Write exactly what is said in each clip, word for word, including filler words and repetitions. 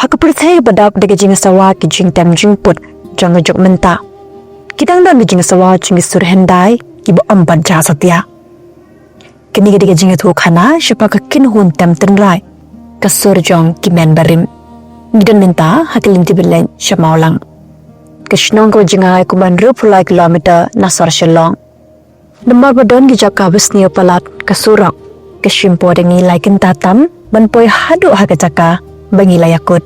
Ha ka pyrthei ba dap da ka jingsawa ki jingtem jingput jong ka juk mynta, ki dang don ka jingsawa jong ki sur hyndai kiba ym pat jah satia. Kane ka dei ka jingïathuh khana shaphang ka kynhun tem tynrai, ka sur jong ki men barim. Ngi don mynta ha ka lynti ba leit sha Mawlang, ka shnong kaba jngai kumba hynriewphew lai kilometer na sor Shillong. Namar ba don ki jaka ba sniew palat ka surok, ka shim por ïa ngi lai kynta tam ban poi haduh ha ka jaka ba ngi la ïakut.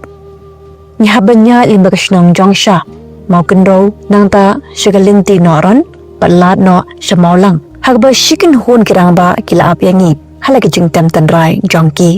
Ngi hap ban ïaid lyngba ka shnong Jongsha, Mawkynrew, nangta sha ka lynti Nohron, bad lad noh sha Mawlang, ha kaba shi kynhun ki rangbah ki la ap ïa ngi ha la ka jingtem tynrai jong ki.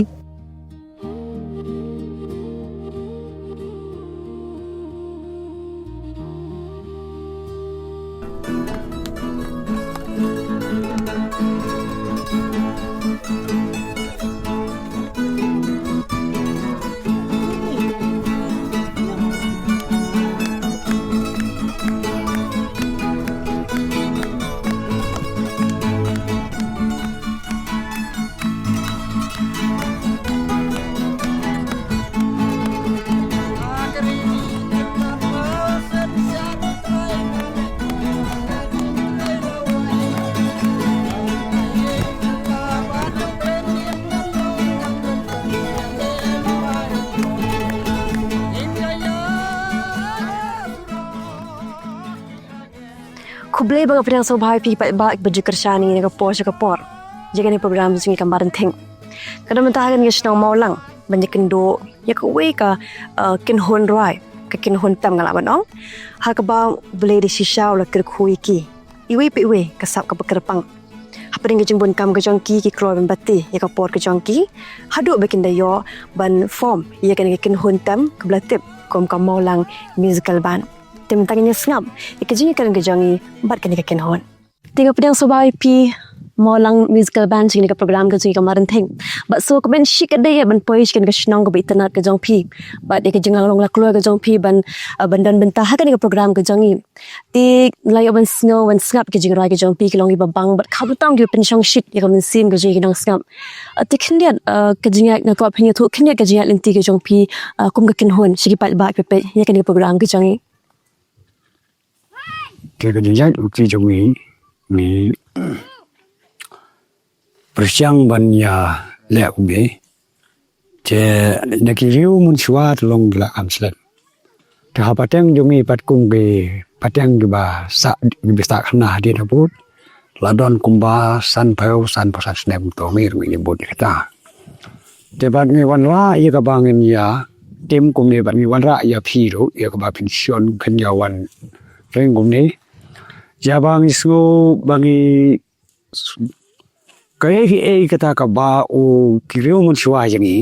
Khublei ba nga pdiang sngewbha ïa phi paidbah kiba ju kyrshan ïa ngi na ka por sha ka por ïa kane ka program jong ngi ka Mar Rynteng. Nga don mynta ha kane ka shnong Mawlang ban ïakynduh ïa kawei ka, uh, kynhun rwai, ka kynhun tem nga lah ban ong, ha kaba U Blei da shisha u la kyrkhu ïa ki, iwei pa iwei ka sap kaba kyrpang. Hapdeng ka jingbun kam ka jong ki, ki kloi ban bati ïa ka por ka jong ki haduh ba kin da ïoh ban form ïa kane ka kynhun tem kaba la tip kum ka Mawlang Musical Band. Te mynta ngin ïa sngap ïa ka jingïakren ka jong ngi bad kane ka kynhun. Te nga pdiang sngewbha ïa phi Mawlang Musical Band sha kane ka program ka jong ngi ka Mar Rynteng. Bad sngewkmen shikatdei ïa ban poi sha kane ka shnong kaba itynnad ka jong phi bad ïa ka jinglong la kloi ka jong phi ban, uh, ban don bynta ha kane ka program ka jong ngi. Te la ïoh ban sngew ban sngap ki jingrwai ki jong phi ki long kiba bang bad khamtam kiba pynshongshit ïa ka mynsiem ka jong ngi ki nongsngap. Ah, te khyndiat, ah, ka jingïaid, nga kwah phin ïathuh khyndiat ka jingïaid lynti ka jong phi, ah, kum ka kynhun sha ki paidbah kiba peit ïa kane ka program ka jong ngi. Te ka jingïaid lynti jong ngi, ngi pyrshang ban ïaleh kumne. Te na ki riew mynshuwa te long ki la kham slem. Te ha pateng jong ngi pat kum ki pateng kiba sah, kiba sah khana hadien habud, la don kumba sanphew, sanphew san snem to ngi ruh ngi bud ïa kata. Te bad ngi wanrah ïa kaba ngin ïa tim kumne, bad ngi wanrah ïa phi ruh ïa kaba phin shon, phin ïa wan ring kumne. Ïa ba ngi sngew ba ngi kaei kaei kata kaba u ki riew mynshuwa jong ngi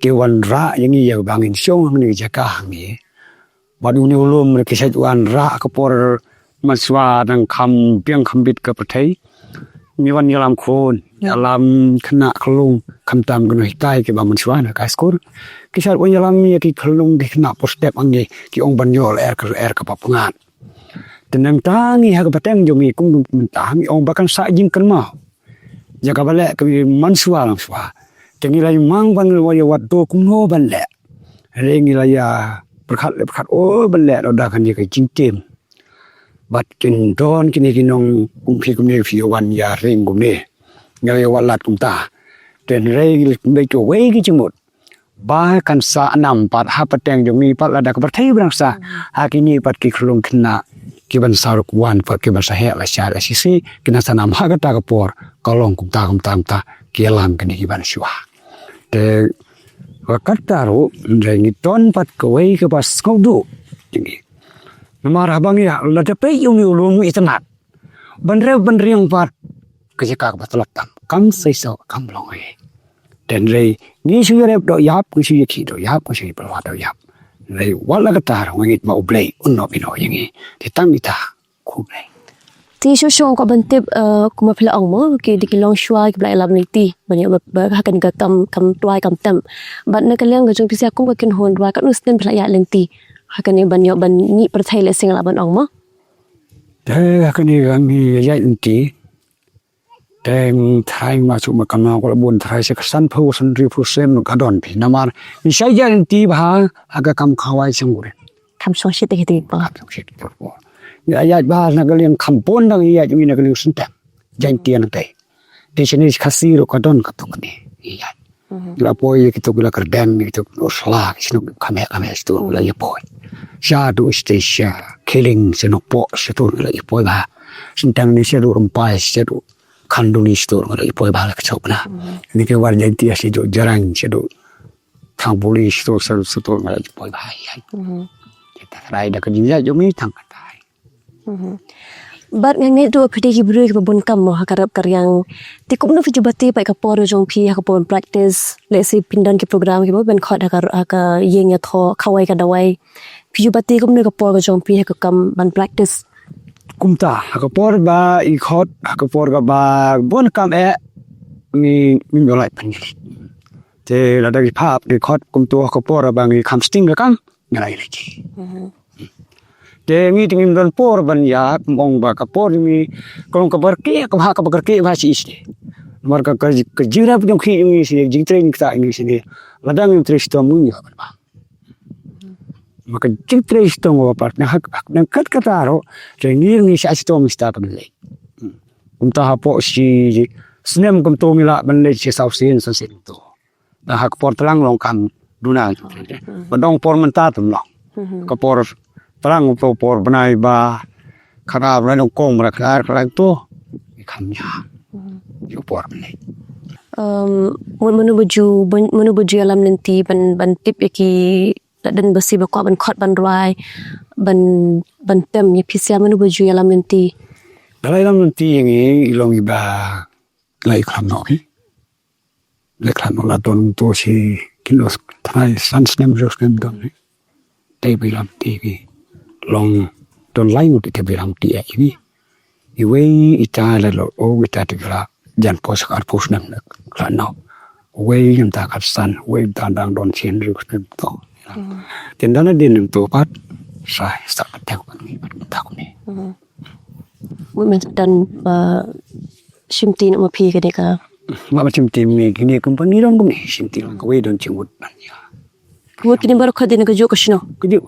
ki wanrah ïa ngi ïa ba ngin shong hangne jaka hangne. Bad une u lum ki shait wanrah ka por mynshuwa dang kham biang kham bit ka pyrthei. Ngi wan ïalam khun, ïalam khynnah khyllung, khamtam ki nonghikai kiba mynshuwa na ka skul. Ki shait wan ïalam ïa ki khyllung ki khynnah por step hangne, ki ong ban ïoh lyer ka lyer kaba pyngngad. Te nangta ngi ha ka pateng jong ngi kum mynta ngi ong ba kan sah jingkynmaw ïa kaba leh ka mynshuwa mynshuwa. Te ngi la ïa mang ban wan ïa wad to kumno ban leh. Hynrei ngi la ïa pyrkhat leh pyrkhat o ban leh, lada kan ïa ka jingtim. Bad kin don kine ki nong kum phi kumne phi wan ïa ring kumne. Ngi la ïa wad lad kumta. Te hynrei ngi la pynbeit kawei ka jingmut ba kan sah nam pat ha pateng jong ngi pat lada ka pyrthei ba dang sah. Ha kine pat ki khyllung khynnah kiban sa ruk wan pat kiban sa heh la shai la shisha, kin sa nam ha kata ka por ka long kumta kumta kumta ki ïalam kine kiban shuwa. Te ka kata ruh hynrei ngi don pat kawei kaba sngewduk jong ngi. Namar haba ngi ïa lada peit ïa une u lum u itynnad ban rep ban riang pat ka jaka kaba tlot tam kam seisoh kam long ei. Te hynrei ngi shu ïarep doh ïap, ngi shu ïakhih doh ïap, ngi shu ïapynlong doh ïap. Hynrei wat la katta ruh ngi ngeit ba U Blei un ïehnoh ïa ngi. Te tang ita, khublei. Te shuh shuh nga kwah ban tip, eh, kumba phi la ong mo, ki dei ki longshuwa kiba la ïalam lynti ban ïoh ba, ba ha kane ka kam, kam tuwai kam tem. Bad na ka liang ka jong phi sha kum ka kynhun rwai, katno snem phi la ïaid lynti ha kane ban ïoh ban mih pyrthei lehse nga lah ban ong mo? Te ha kane ka ngi ïaid lynti, te tharai ma shu ma kam na ko la bun, tharai sha ka sanphew sanphew snem ka don phi. Namar ngi shait ïaid lynti bha ha ka kam khawai sngewbha. Kham shong shit te ki te ki pa. Kham shong shit te ki pa. Ïa, ïa, bha na ka liang kham bun dang ïa, ïa na ka liang Synteng. Jaintia na te. Te shane Khasi ruh ka don katto katne. Ïa. Mhm. La poi ïa kito ki la Kyrdem, ïa kito ki la Sla, ki shano kham heh, kham heh shito la ïa poi. Sha tu sha te sha Khilling, sha Nongpoh, sha tu la ïa poi bha. Synteng ne sha tu Rympai, sha tu Khanduli, sha tu la ïa poi bha la ka chok na. Mhm. Ni ki war Jaintia sha tu Jrain, sha tu Thangbuli, sha tu, sha tu, sha tu la ïa poi bha ïa. Mhm. Kita rai da ka jingïaid jong ngi tang katai. Mhm. Bad nga ngeit ruh phi dei ki briew kiba bun kam mo ha ka rep ka riang. Te kumno phi ju bati pat ka por jong phi ha ka por ban practice, lehse phin don ki program kiba ban khot ha ka, ha ka ïing ïathoh khawai ka dawai. Phi ju bati kumno ka por ka jong phi ha ka kam ban practice? Kumta ha ka por ba i khot, ha ka por kaba bun kam eh, ngi, ngi ïoh lait pynleit. Te lada ki phah ki khot kumta ha ka por ba ngi kham sting ka kam, ngi lait leit. Mhm. Te ngi te ngim don por ban ïa, kum ong ba ka por ngi, ka long kaba kyrkieh, kaba ha kaba kyrkieh bha shi shisha. Namar ka, ka, ka jingrep jong ki jong ngi shisha, jingtrei ngi kata ngi shisha. Lada ngim trei shitom ngi ïa ban bha. Ma ka jingtrei shitom ba pat na hak, hak nang kat kata ruh, te ngi ngi sha shitom ngi sha ban leit. Kumta hapoh shi snem kumta ngi lah ban leit shi saw sien, saw sien kumta. Te ha ka por tlang long kam duna. Hmm. Ba dang por mynta tam long. Hmm. Ka por tlang, ka por bnai ba khana bnai long kong bnai khana khana to. Kam ïa. Hmm. Ïa por bnai. Um, mano ba ju, mano ba ju ïalam lynti ban, ban tip ïa ki lad dang basi ba kwah ban khot ban rwai ban, ban tem ïa phi sha, mano ba ju ïalam lynti? Ba la ïalam lynti ïa ngi i long i ba la i khlem noh hi. Leh khlem la don to shi kino trai san snem jo snem don. Te bilam ti ki long don lai ngut te bilam ti eh ini. Iwei ita la lo o ita te la jan pos kar pos nem la no. Wei yam ta kat san, wei ta dang don sien ri snem to. Hmm. Te dana din to pat sa sa ta ko ni ta ko ni. Hmm. Mut men dan ba shim ti na ma phi kane ka. Ma ba shim ti ni kine company dong kine shim ti long kawei don chimut ban ya. Kawei kine baroh ka dei na ka juh ka shano. Ka juh.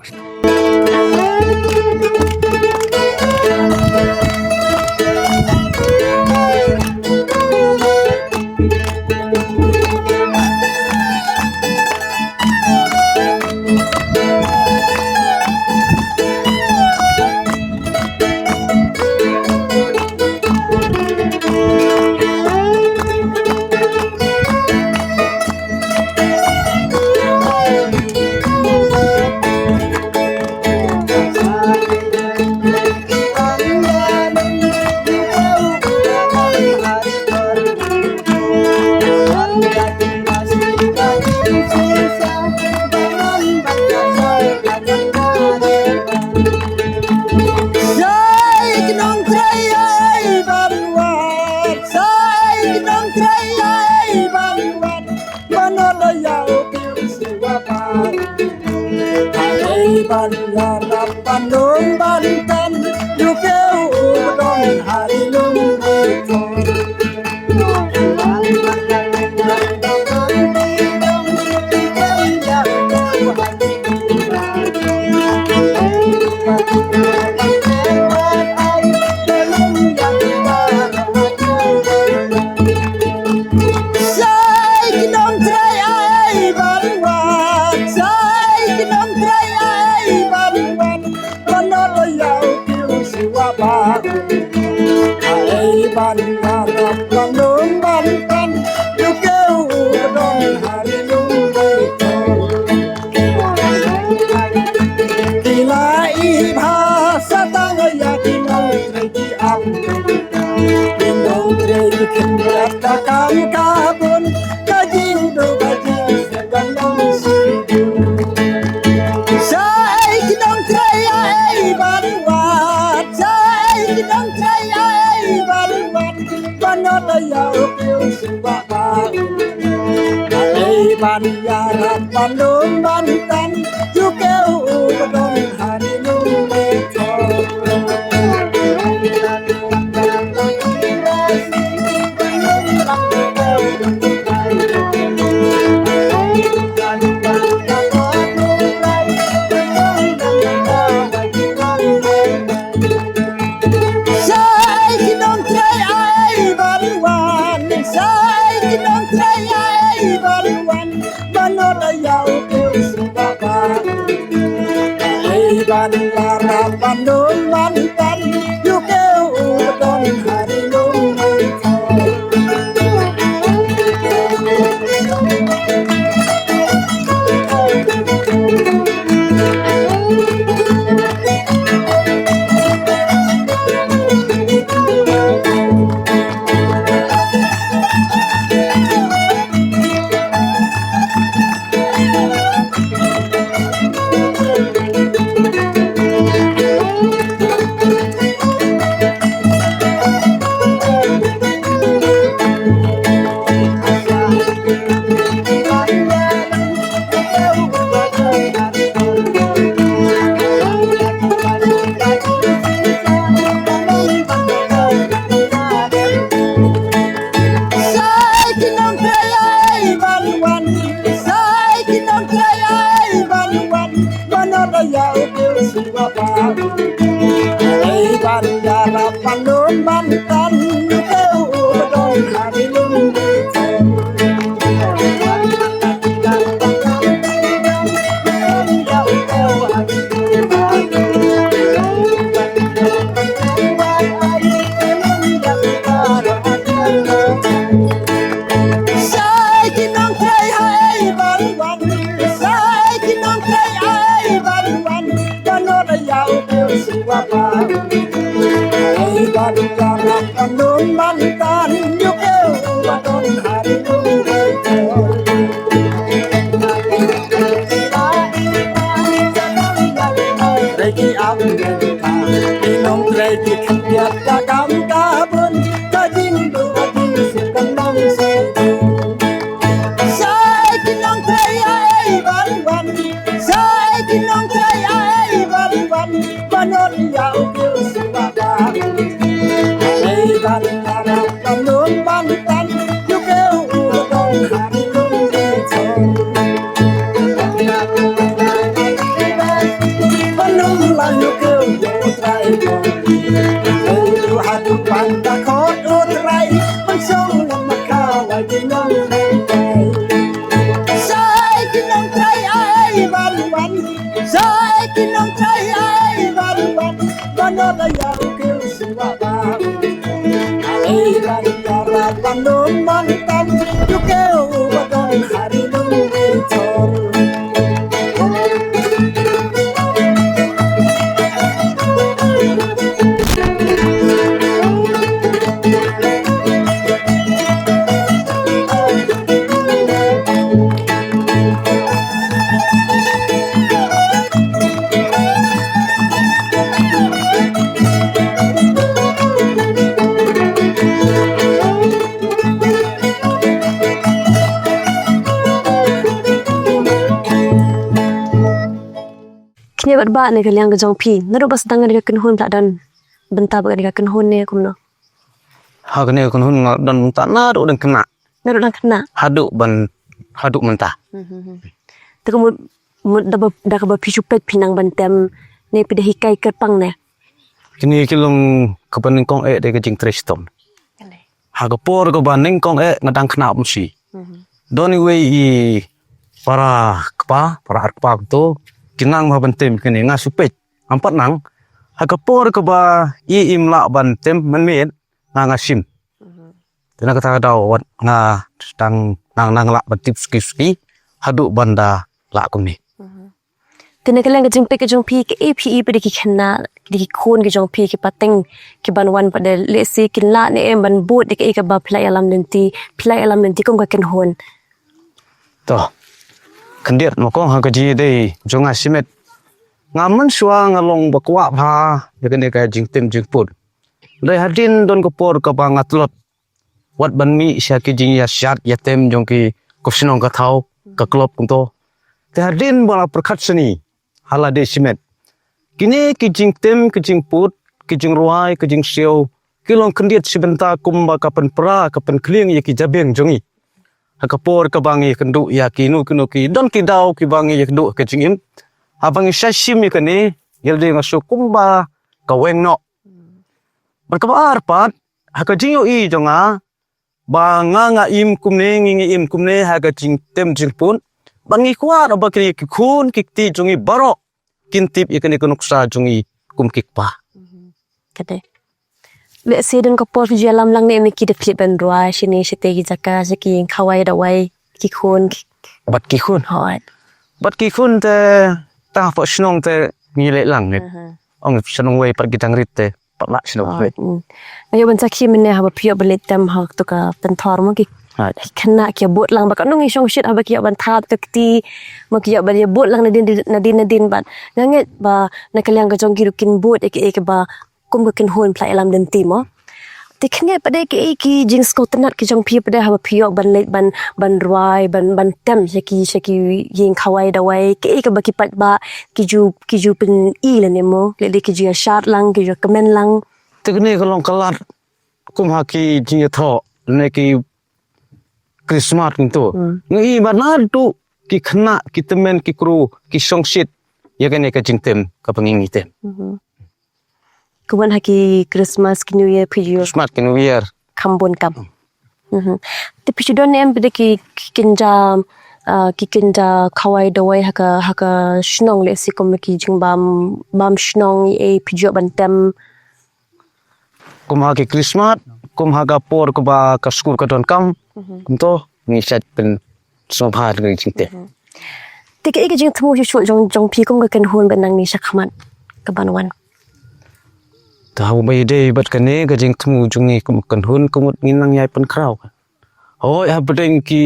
Sai ki nongtrei ai ban wad, sai ki nongtrei ai ban wad, mano da ïa u pil siwa pa. Ai ban ïarap ban dum ban tan, yu keu u dong hari lum. Sai ki nongtrei ai ban wad, sai ki nongtrei ai ban wad. Pandun ban tan, ïa u kiew u ba don ha ri lum ri thor. Sa ai ki nongtrei ai ban wan, sa ai ki nongtrei ai ban wan, ban ot ïa u kiew sngewbha. Ai ban ïarap ban don ban tan, ïa u kiew u ba don ha ri lum ri thor. Sa ai ki nongtrei ai ban wan, sa ai ki nongtrei ai ban wan, ban ot ïa u kiew sngewbha. Ai ban ïarap ban don ban tan, ïa u kiew u ba don ha ri lum ri thor. Sa ai ki nongtrei ai ban wan, sa ai ki nongtrei ai ban wan, ban ot ïa u kiew sngewbha. Ai ban ïarap ban don ban tan, ïa u kiew u ba don ha ri lum ri thor. Trei ki ap ki nongtrei ki khyndiat ka kam ka bun, ka jingduh ka jingsuk kan long suk. Sa ai ki nongtrei ai ban wan, sa ai ki nongtrei ai ban wan, ban ot ïa u kiew sngewbha. Ai ban ïarap ban don ban tan, ïa u kiew u ba don ha ri lum ri thor. Ban ym lah ïa u kiew ïa u trai jong phi. Haduh ban da khot u trai, ban shong lem ma ka la ki nongtrei. Sa ai ki nongtrei ai ban wan, sa ai ki nongtrei ai ban wan, ban ot ïa u kiew sngewbha. Ai ban ïarap ban don ban tan, ïa u kiew u ba don ha ri lum ri thor. Kine bad ba ne ka liang ka jong phi, naduh ba sdang ne ka kynhun ba la don bynta bad ka kynhun ne kumno? Ha kane ka kynhun nga don bynta naduh dang khynnah. Naduh dang khynnah. Haduh ban, haduh mynta. Te ka mut, mut da ba, da kaba phi shu peit phi nang ban tem ne phi da hikai kyrpang ne? Kine ki long kaba nyngkong eh da ka jingtrei shitom. Ha ka por kaba nyngkong eh nga dang khynnah bun shi. Don iwei i para kpa, para ar kpa kumto, ki nang ba ban tem kine nga shu peit. Ngam pat nang, ha ka por kaba i im lah ban tem mynmiet, nga nga shim. Te na kata ka daw wat nga dang nang nang lah ban tip suki suki, haduh ban da lah kumne. Te na ka liang ka jingpeit ka jong phi, kaei phi i pat da ki khynnah, da ki khun ki jong phi ki pateng, ki ban wan pat da lehse kin lah ne em ban bud da kaei kaba phi la ïalam lynti, phi la ïalam lynti kum ka kynhun. To. Khyndiat ma kong ha ka jingïadei jong nga shimet. Nga mynshuwa nga long ba kwah bha ïa kane ka jingtem jingput. Dei hadien don ka por kaba nga tlot wat ban mih sha ki jingïashad ïatem jong ki, ka shnong ka thaw, ka club kumto. Te hadien ba la pyrkhat shane ha lade shimet, kine ki jingtem, ki jingput, ki jingrwai, ki jingsiew ki long khyndiat shi bynta kumba ka pynpra, ka pynkhlieng ïa ki jabieng jong ngi. Ha ka por kaba ngi kynduh ïa kino kino ki, don ki daw kiba ngi ïakynduh ha ka jingim. Haba ngi shah shim ïa kane, ïa lade nga shu kumba ka weng noh. Bad kaba ar pat, ha ka jingïohi jong nga, ba nga nga im kumne, ngi ngi im kumne ha ka jingtem jingput, ba ngi kwah ba ki, ki khun ki kti jong ngi baroh kin tip ïa kane ka nuksa jong ngi kum ki kpa. Ka dei. Lehse don ka por phi ju ïalam lang ne em ki da phi ban rwai shane shate ki jaka sha ki khawai dawai ki khun ki. Bad ki khun. Hooid. Bad ki khun te tang hapoh shnong te ngi leh lang ne. Ong shnong wei pat ki dang rit te pat lah shnong wei. Nga ïoh ban sakhi mynne haba phi ïoh ban leit tem ha to ka pynthor mo ki. Hooid. Khynnah ki bud lang ba ka nong i shong shit haba ki ïoh ban thad ka kti mo ki ïoh ban ïa bud lang nadien nadien nadien bad nga ngeit ba na ka liang ka jong ki ruh kin bud ïa ki ïa ki ba kum ka kynhun pla ïalam lynti mo. Te kane pat de ki, ki jingsngewtynnat ki jong phi pat de haba phi ïoh ban leit ban, ban rwai, ban, ban tem sha ki, sha ki ïing khawai dawai, ki, ki ba ki paidbah ki ju, ki ju pyni lane mo, lehse ki ju ïashad lang, ki ju kmen lang. Te kane ka long ka lad kum ha ki jingïathoh ne ki Christmas ngi to. Ngi i ba naduh ki khynnah ki tymmen ki kru ki shongshit ïa kane ka jingtem kaba ngi ngi tem. Kumban ha ki Christmas ki New Year phi ju Christmas ki New Year. Kham bun kam. Te phi ju don em phi de ki, ki kynja, ah, ki kynja khawai dawai ha ka, ha ka shnong lehse kum ki jingbam, bam shnong ïa phi ju ban tem. Kum ha ki Christmas, kum ha ka por kaba ka skul ka don kam. Kumto ngi shet pynsngewbha ka jingte. Te kaei ka jingthmu shuh shuh jong, jong phi kum ka kynhun ba nang ngi shakhmat kaban wan. Te haba ïadei bad kane ka jingthmu jong ngi kum kynhun ka mut ngi nang ïai pynkhraw. Hooid hapdeng ki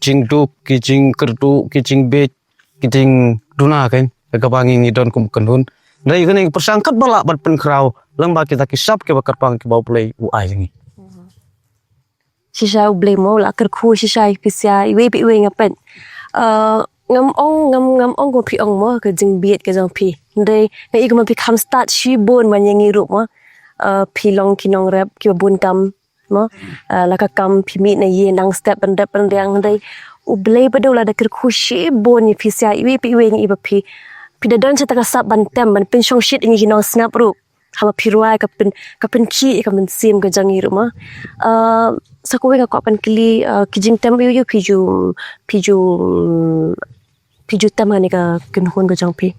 jingduk, ki jingkyrduh, ki jingbit, ki jingduna kein kaba ngi ngi don kum kynhun. Hynrei kane ka pyrshang katba lah ban pynkhraw lyngba kita ki sap kiba kyrpang kiba U Blei u ai ngi. Shisha U Blei mo u la kyrkhu shisha ïa phi sha iwei pa iwei nga peit. Eh, ngam ong, ngam, ngam ong kum phi ong mo ka jingbit ka jong phi. Hynrei nga i kumba phi kham stad shibun ban ïa ngi ruh mo. Eh, phi long ki nongrep kiba bun kam mo. Eh, la ka kam phi mih na ïing nang step ban rep ban riang hynrei U Blei ba dei u la da kyrkhu shibun ïa phi sha iwei pa iwei ngi i ba phi. Phi da don sha ta ka sap ban tem ban pynshongshit ïa ngi ki nongsngap ruh. Haba phi rwai ka pyn, ka pynkhih ïa ka mynsiem ka jong ngi ruh mo. Ah, sa kawei nga kwah ban kylli, ah, ki jingtem ïa u phi ju, phi ju, phi ju tem ha kane ka kynhun ka jong phi.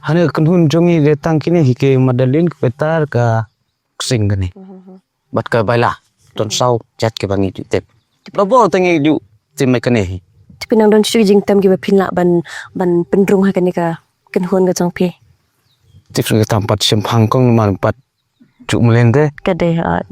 Ha kane ka kynhun jong ngi dei tang kine hi ka Madalin, ka Petar, ka Ksing kane. Bad ka Baila. Don saw jait kiba ngi ju tem. Tip la bor te ngi ju tem mai kane hi. Te phi nang don shuh ki jingtem kiba phin lah ban, ban pynrung ha kane ka kynhun ka jong phi. Te phi tam pat shemphang kong man pat ju mlien te. Ka dei ha.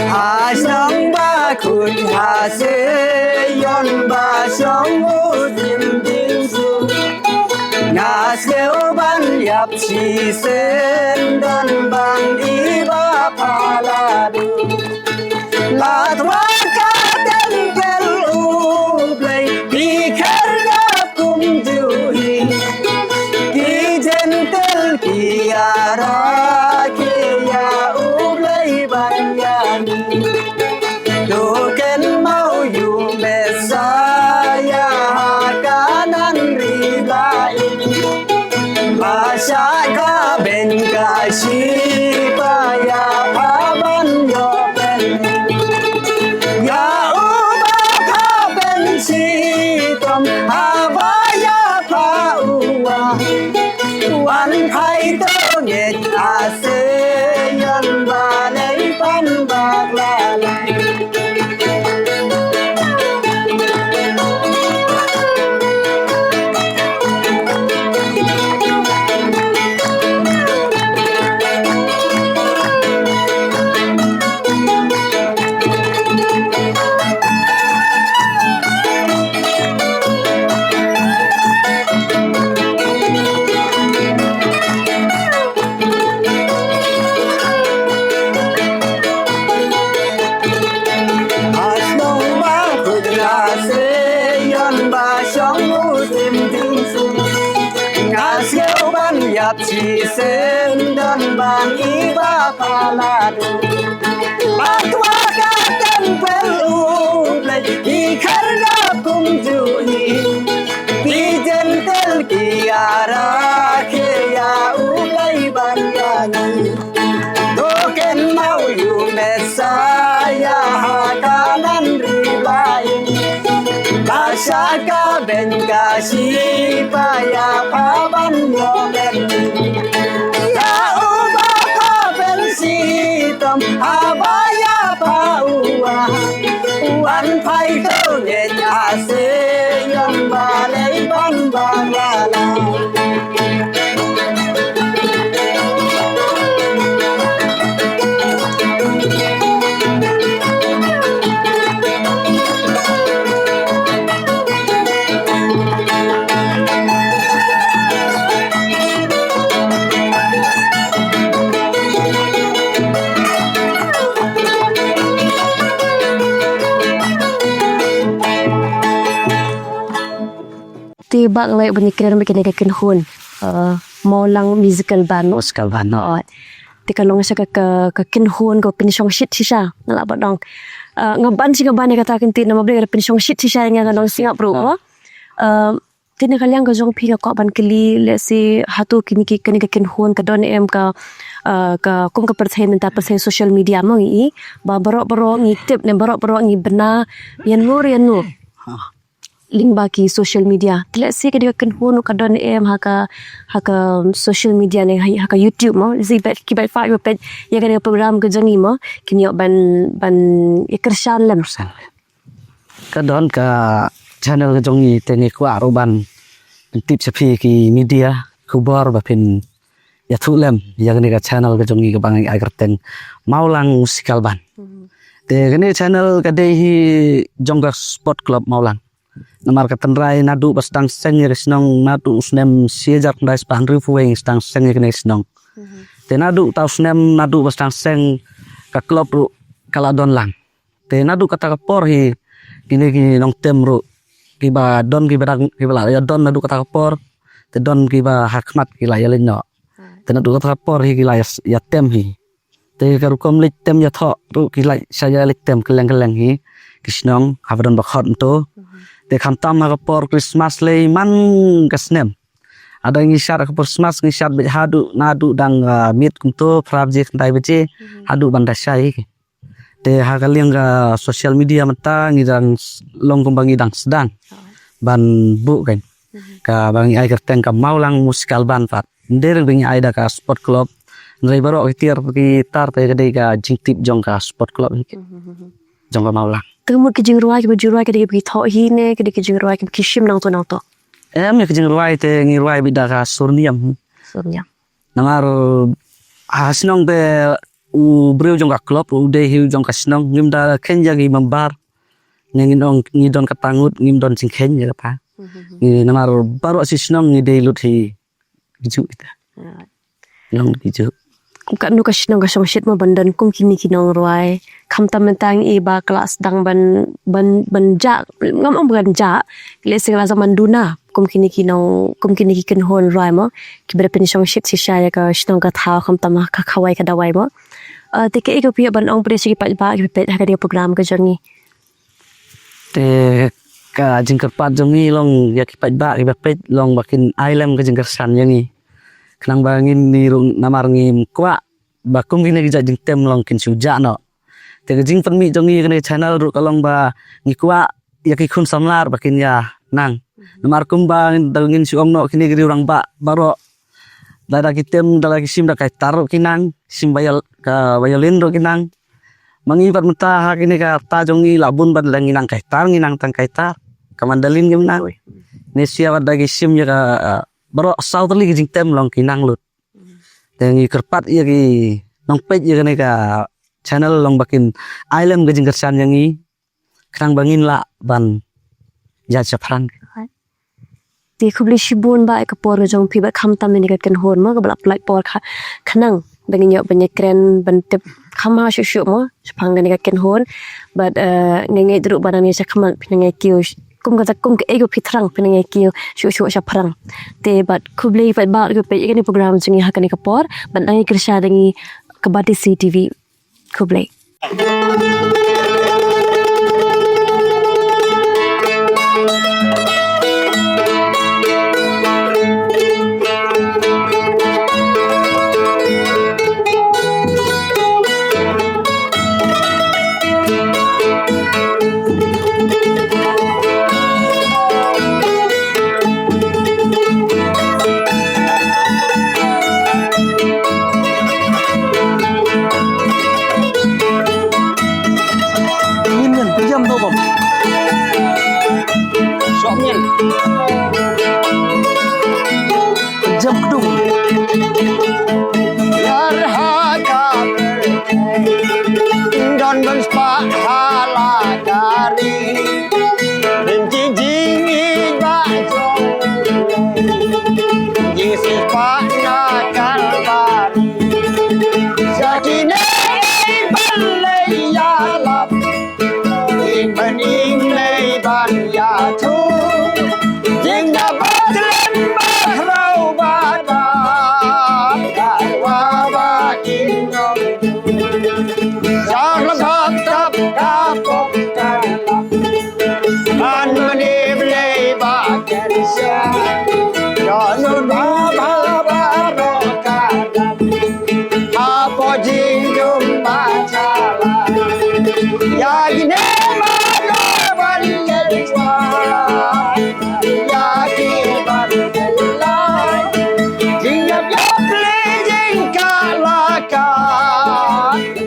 Ha shong ba khun ha se yon ba shong u tim tim su. Nga sngewbha ban ïap shisien don ban i ba pala du. Lat wa ka tempel U Blei, phi kher nga kumjuhi. Ki jentel ki ara ki ïa U Blei ban ïa ni. To kynmaw ïa u Messaïah ha kanan ri ba i. Ba shah ka beiñ ka shi ba ïa pha ban ïoh beiñ. Chi sen don bang i ba pala du. Ba twa ka tempel u Blei i kharga kum ju i. Ki jentel ki ara khe ya u Blei ban ya ni. Doken mau yu Messiah ha kanan ribai. Basha ka ben ka shi pa ya pa ban yo ben. Ya u ba pa ben si tom ha ba ya pa u wa. Wan phai to nge ya se yong ba lei ban ba la la. Te ba nga leh ban ïakren bad kane ka kynhun, uh, Mawlang Musical Band. Musical Band, no. Oh. Te ka long sha ka, ka, ka kynhun ka pynshongshit shisha, nga lah ban ong. Uh, nga ban shi nga ban ïa kata kynti namar ba ka pynshongshit shisha ïa nga, nga long sngap ruh, oh. Uh, te na ka liang ka jong phi nga kwah ban kylli, let's say, hato kine ki, kane ka kynhun ka don em ka, uh, ka kum ka pyrthei mynta, pyrthei social media mo ngi i, ba baroh baroh ngi tip ne baroh baroh ngi bna ïa nur ïa nur. Lyngba ki social media. Te let's say ka dei ka kynhun ka don em ha ka, ha ka social media ne ha, ha ka YouTube mo. Let's say ba ki ba fa ïa peit ïa ka dei ka program ka jong ngi mo. Kin ïoh ban, ban ïa kyrshan lem. Ka don ka channel ka jong ngi te ngi kwah ruh ban pyntip sha phi ki media khubor ba phin ïathuh lem ïa kane ka channel ka jong ngi kaba ngi ai kyrteng Mawlang Musical Band. Te kane ka channel ka dei hi jong ka Sport Club Mawlang. Namar ka tynrai naduh ba sdang seng ïa ka shnong, naduh u snem shi hajar khyndai spah hynriewphew wei sdang seng ïa kane ka shnong. Te naduh ta u snem naduh ba sdang seng ka club ruh ka la don lang. Te naduh kata ka por hi kine ki nongtem ruh kiba don kiba dang kiba la ïa don naduh kata ka por. Te don kiba ha khmat ki la ïa leit noh. Te naduh kata ka por hi ki la ïa, ïa tem hi. Te ka rukom leit tem ïathoh ruh ki la sha ïa leit tem kylleng kylleng hi ki shnong haba don ba khot nto. Te khamtam ha ka por Christmas lei man ka snem. Ada ngi shad ha ka por Christmas ngi shad beit haduh naduh dang, ah, miet kumto phra baje khyndai baje haduh ban da shai hi. Te ha ka liang ka social media mynta ngi dang s-, long kumba ngi dang sdang ban buh kan. Kaba ngi ai kyrteng ka Mawlang Musical Band pat. Ym dei ruh ba ngi ai da ka Sport Club. Hynrei baroh ki tiar ki tar te ka dei ka jingtip jong ka Sport Club hi. Jong ka Mawlang. Te mut ki jingrwai kiba ju rwai ka dei kiba ki thoh hi ne ka dei ki jingrwai kiba ki shim nangto nangto? Em, ïa ki jingrwai te ngi rwai beit da ka sur niam. Sur niam. Namar ha shnong te u briew jong ka club u dei hi u jong ka shnong, ngim da kheiñ ïa ki member. Ngi, ngi don, ngi don kata ngut, ngim don jingkheiñ ïa kata. Ngi namar baroh shi shnong ngi dei lut hi. Ki ju ita. Long ki ju. Katno ka shnong ka shongshit mo ban don kum kine ki nongrwai. Khamtam mynta ngi i ba ka la sdang ban, ban, ban jah, ngam ong ban jah. Ki leh sing la zaman duna. Kum kine ki nong, kum kine ki kynhun rwai mo. Kiba da pynshongshit shisha ïa ka shnong ka thaw khamtam ha ka khawai ka dawai mo. Ah, te kaei kaba phi ïoh ban ong pat sha ki paidbah kiba peit ha ka dei ka program ka jong ngi? Te ka jingkyrpad jong ngi long ïa ki paidbah kiba peit long ba kin ai lem ka jingkyrshan ïa ngi. Khnang ba ngin ni ruh namar ngim kwah ba kum kine ki jait jingtem long kin shu jah noh. Te ka jingpynmih jong ngi kane ka channel ruh ka long ba ngi kwah ïa ki khun samla ba kin ïa nang. Namar kumba da ngin shu ong noh kine ki riew rangbah baroh. Da da ki tem da da ki shim da ka guitar ruh ki nang, shim viol-, ka violin ruh ki nang. Ma ngi pat mynta ha kine ka rta jong ngi la bun ban leh ngi nang ka guitar, ngi nang tang ka guitar. Ka mandolin ngi nang. Ne sia pat da ki shim ïa ka, ah, baroh saw tylli ki jingtem long ki nang lut. Te ngi kyrpad ïa ki nongpeit ïa kane ka channel long ba kin ai lem ka jingkyrshan ïa ngi. Khnang ba ngin lah ban ïaid shaphrang. Te khublei shibun ba ïa ka por ka jong phi bad khamtam ïa ka kynhun mo kaba la pynlait por kha, khnang ba ngin ïoh ban ïakren ban tip kham ha shuh shuh mo shaphang kane ka kynhun. Bad, eh, nga ngeit ruh ba nang ïa sha khmat phi nang ïa kiew sh-, kum kata kum kaei kaba phi thrang phin nang ïa kiew shuh shuh shaphrang. Te bad khublei paidbah kiba peit ïa kane ka program jong ngi ha kane ka por, bad nang ïa kyrshan da ngi ka Batesi T V. Khublei. Ngin ngin pejam to bom. Sok ngin. Pejam kedung. Yar ha ka don ban spah ha la ka ri. Rim jing jing i ba jong. Jing si spah na Kalbari. Sa kine i ban lei ïalap. Ïing ban ïing lei ban ïathuh. Jingïabat lem ba rau ba dap. Dap wa ba kim jong. Sa lem hap tap ka pok ka lap. Ban mane blei ba ken sia. Don un ba ba ba ro ka dap. Apo jingjum bachala. Ya gine mano ban lelwa. Ya ki ban lelai. Jingyap yap le jingkalaka.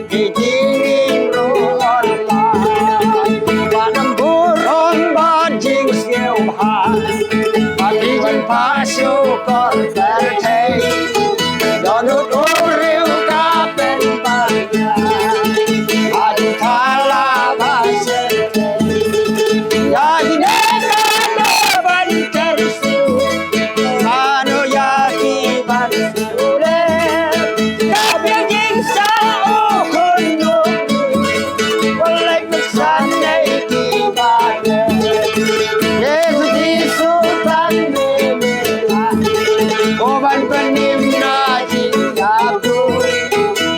Ki jingim ruon lai. Ba nam burong ba jingsiew ha. Ba ki jingpa shu kor berthei. Don ut u riu ka pen ba ya. Adu thala ba se. Ya di ne ka na ban tersu. Mano ya ki ban ule. Ka biang jing sa u khun nu. Walai Sane ki bane. Yesu Kristo tang ne mela. Ko ban penim na jingdap tu.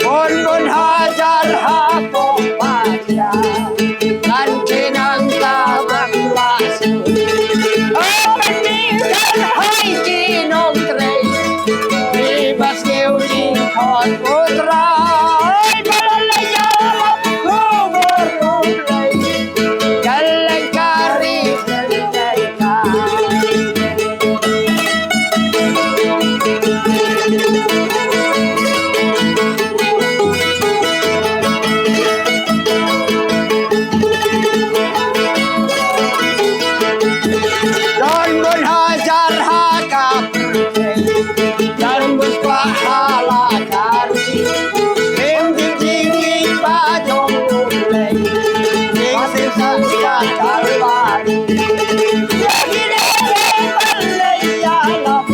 Bun bun hajar ha ko paja. Kan kinang ta bang lasu. Oh, penim kan hai ki nong trei. Ni bas keu jingkhot putra. Ai, balala ya. Don bun hajar ha ka Jan bus pa hala kari. Em jing jing i pa jong u lei. Ning sim sa sa kalbari. Ya gine lei ban lei ya lap.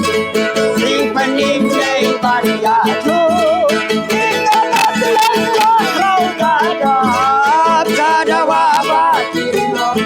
Sing pening lei ban ya tu. Ning ya lap lei ya kau kada. Kada wa ba kin lap.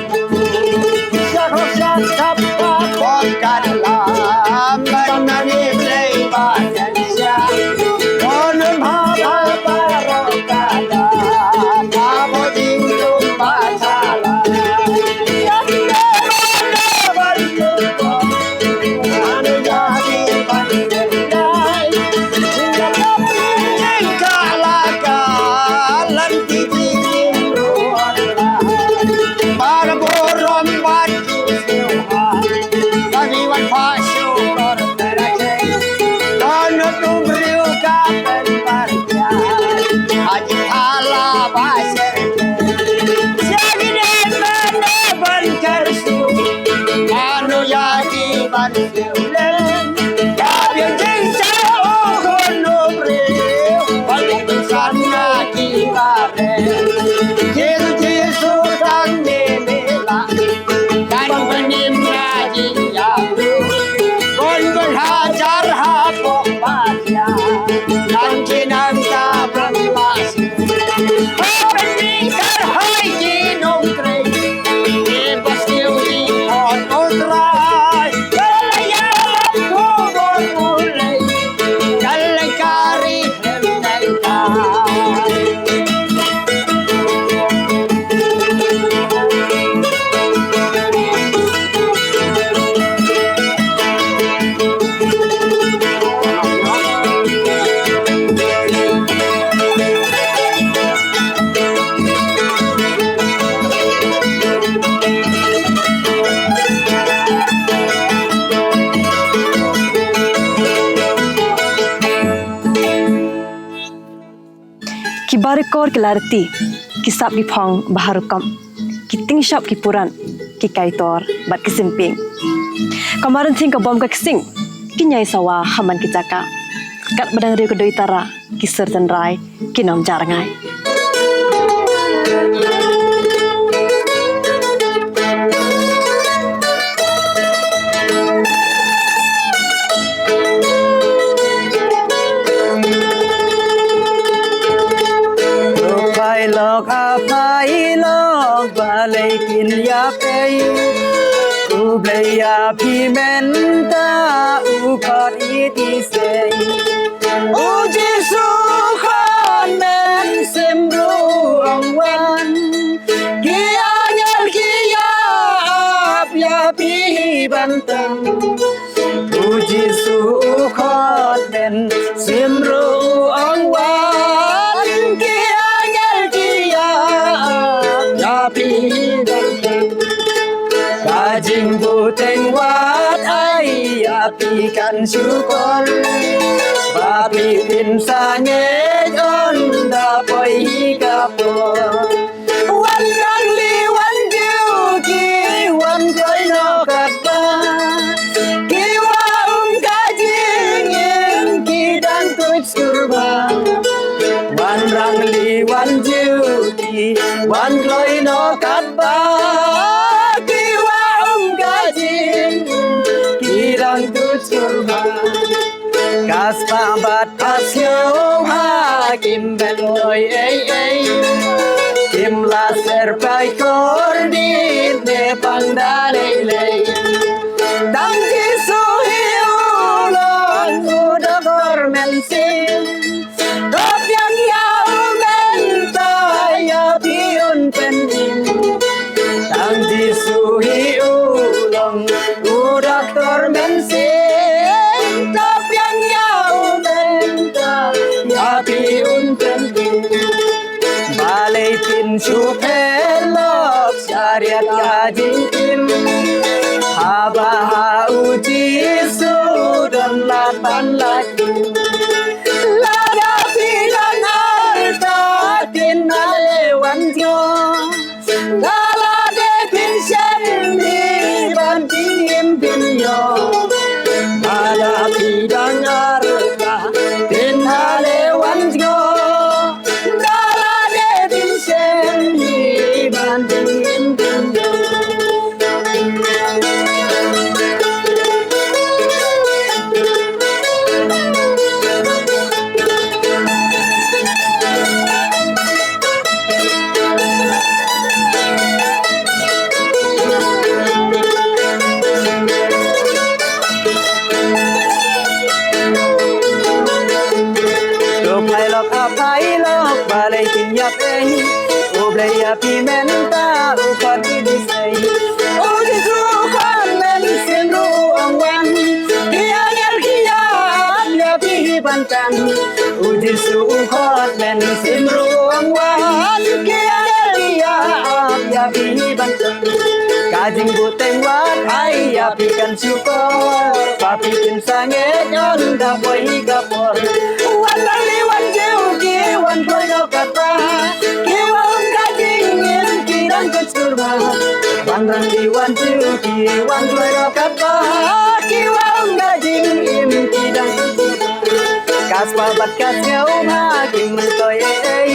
Rikor ki larti, ki sap ki phong baharukom, ki tingshap ki puran, ki kaitor bad ki simping. Ka maran thing ka bom ka ksing, ki nyai sawa ha man ki jaka. Kat ba dang riew ka doi tara, ki syrtynrai, ki nongjarngai. Phailok a phailok, balei kin ïapei? U Blei ïa phi mynta u khot ïa phi sei. U Jisu khot men sim ruh u ong wan. Ki angel ki ïa ap ïa phi ban tang. U Jisu u khot men sim ruh u ong wan. Ki angel ki ïa ap ïa phi ban tang. Ka jingbuteng wat ai ïa phi kan shukor. Ba phi phin sangeh ynda poi hi ka por. Wanrah liwan jong ki, wan kloi noh katba ki wah um ka jingim, ki dang tuid skur bha. Wanrah liwan jong ki, wan kloi noh katba ki wah um ka jingim, ki dang tuid skur bha. Ka spah bad ka sngewbha kim bynroi ei ei. Kim la ser paikor dien ne pang da lei lei. Tang Jisu hi u long u doktor mynsiem. To pdiang ïa u mynta ïa phi un pynim. Tang Jisu hi u long u doktor mynsiem. To pdiang ïa u mynta ïa phi un pynim. Balei phin shu phet lok sha riat ka jingim? Haba ha u Jisu don lad ban lait im. Lada phi dang artat phin ale wan jngoh. Lada phin shem hi ban jingim phin ïoh. Lada phi dang artat phin ale wan jngoh. Lada phin shem hi ban jingim phin ïoh. To phailok a phailok, balei kin ïapei? U Blei ïa phi mynta u khot ïa phi sei. U Jisu u khot men sim ruh u ong wan. Ki angel ki ïa ap ïa phi ban tang. U Jisu u khot men sim ruh u ong wan. Ki angel ki ïa ap ïa phi ban tang. Ka jingbuteng wat ai ïa phi kan shukor. Ba phi phin sangeh ynda poi hi ka por. Wanrah liwan jong ki, wan kloi noh katba ki wah um ka jingim, ki dang tuid skur bha. Wanrah liwan jong ki, wan kloi noh katba ki wah um ka jingim, ki dang tuid skur bha. Ka spah bad ka sngewbha kim bynroi ei ei.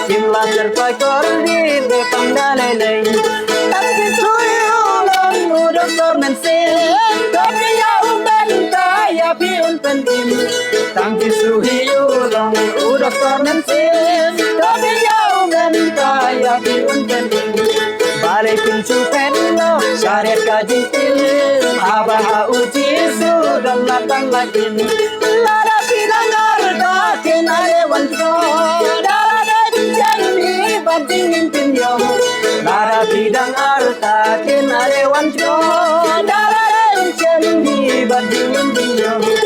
Kim la ser paikor dien ne pang da lei lei. Tang Jisu hi u long u doktor mynsiem. To pdiang ïa u mynta ïa phi un pynim. Tang Jisu hi u long u doktor mynsiem. To pdiang ïa u mynta ïa phi un pynim. Balei phin shu phet lok sha riat ka jingim? Haba ha u Jisu don lad ban lait im. Lada phi dang artat kin ale wan jngoh. Lada dei phin shem hi ban jingim phin ïoh. Lada phi dang artat kin ale wan jngoh. Lada dei phin shem hi ban jingim phin ïoh.